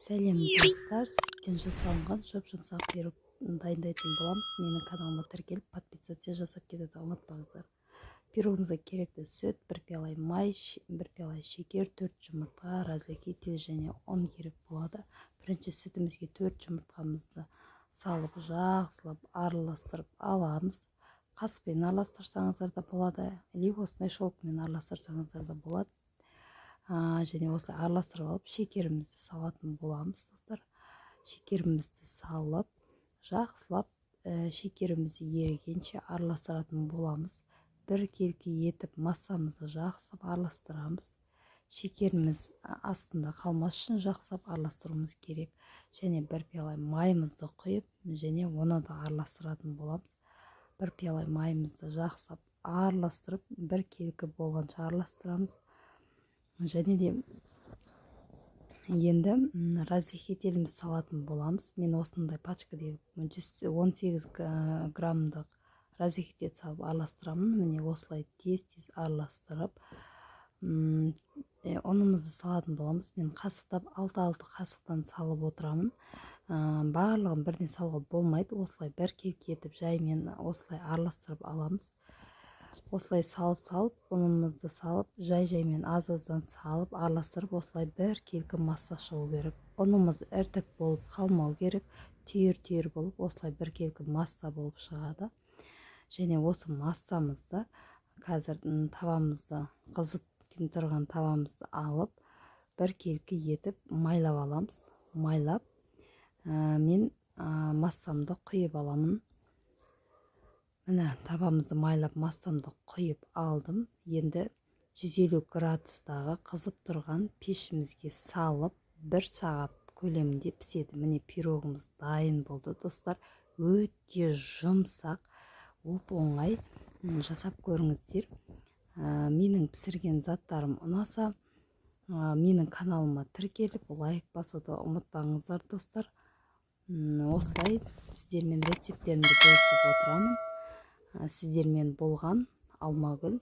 Сәлем, достар! Сүттен жасалынған жұп-жұмсақ пирог дайындайтын боламыз. Менің каналыма тіркеліп, подписаться жасап кетуді ұмытпаңыздар. Пирогымызға керекті: сүт, бір пиала май, бір пиала шекер, төрт жұмыртқа, разрыхлитель және ұн керек болады. Бірінші сүтімізге төрт жұмыртқамызды салып, жақсылап араластырып аламыз. Қасықпен араластырсаңыздар да болады, либо осындай шелкмен араластырсаңыздар да болады. Және осылай араластырып алып, шекерімізді салатын боламыз, достар. Шекерімізді салып, жақсылап шекеріміз ерігенше араластыратын боламыз. Біркелкі етіп массамызды жақсылап араластырамыз. Шекеріміз астында қалмас үшін жақсылап араластыруымыз керек. Және бір пиала майымызды құйып, және оны да араластыратын боламыз. Бір пиала майымызды жақсылап араластырып, біркелкі болғанша араластырамыз. Және де енді разрыхлителімізді салатын боламыз. Мен осындай пачкадегі 118 граммдық разрыхлитель салып араластырамын. Міне, осылай тез тез араластырып, ұнымызды салатын боламыз. Мен қасықтап, алты алты қасықтан салып отырамын. Барлығын бірден салуға болмайды. Осылай біркелкі етіп, жаймен осылай араластырып аламыз. Осылай салып салып, ұнымызды салып, жай жаймен аз аздан салып араластырып, осылай біркелкі масса шығу керек. Ұнымыз іртік болып қалмау керек, түйір түйір болып, осылай біркелкі масса болып шығады. Және осы массамызды қазір табамызды, қызып тұрған табамызды алып, біркелкі етіп майлап аламыз. Майлап, мен массамды құйып аламын. Міне, табамызды майлап, массамды құйып алдым. Енді 150 градустағы қызып тұрған пешімізге салып, бір сағат көлемінде піседі. Міне, пирогымыз дайын болды, достар. Өте жұмсақ, оп оңай жасап көріңіздер. Менің пісірген заттарым ұнаса, менің каналыма тіркеліп, лайк басуды ұмытпаңыздар, достар. Осылай сіздермен рецепттерімді бөлісіп отырамын. Сіздермен болған Алмагүл.